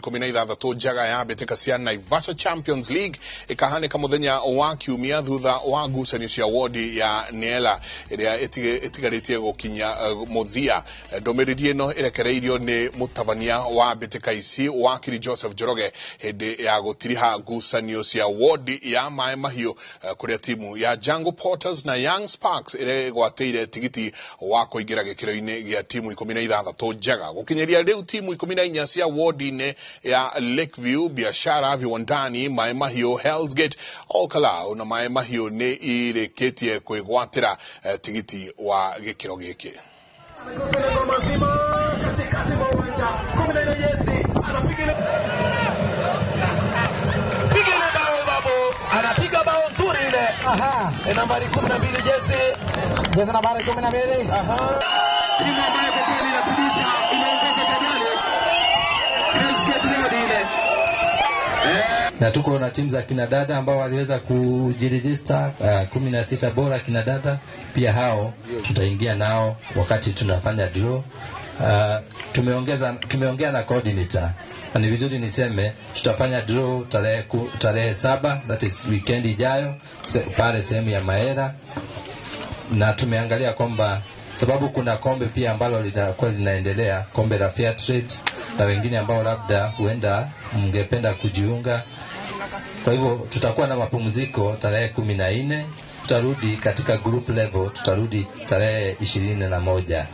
Timu 16 njega ya mbĩtĩka cia Naivasha Champions League ĩkahanĩka mũthenya wa kiumia thutha wa ngucanio cia wodi ya Niela ĩrĩa ĩtigarĩtie gũkinya mũthia. Ndũmĩrĩri ĩno ĩrekereirio nĩ mũtabania wa mbĩtĩka ici wakiri Joseph Njoroge hĩndĩ ya gũtiriha ngucanio cia wodi ya Maĩ Mahiũ, kũrĩa timu ya Jungle Porters na Young Sparks ĩregwatĩire tigiti wa kũingĩra gĩkĩro-inĩ gĩa timu 16 njega. Gũkinyĩria rĩu timu 14 cia wodi-inĩ ya Lakeview, Biashara, Viwandani, Maĩ Mahiũ, Hell's Gate, Olkalau na Maĩ Mahiũ nĩ irĩkĩtie kwĩgwatĩra tigiti wa gĩkĩro gĩkĩ. Katikati mwa uwanja 14 jezi anapiga piga ile bao babu, anapiga bao nzuri ile. Aha. Nambari 12 jezi. Jezi nambari 12. Aha. Timu ambayo kwa kweli inarudisha inaongoza jadwali. Hell's Gate Road ile. Na tuko na timu za kina dada ambao waliweza kujirejista 16 bora kina dada, pia hao tutaingia nao wakati tunafanya draw. Tumeongea na coordinator na ni vizuri niseme tutafanya draw tarehe 7, that is weekend ijayo, pale sehemu ya Maera, na tumeangalia kwamba sababu kuna kombe pia ambalo linakuwa linaendelea, kombe la Fair Trade, na wengine ambao labda huenda mngependa kujiunga. Kwa hivyo tutakuwa na mapumziko tarehe 14, tutarudi katika group level, tutarudi tarehe 21.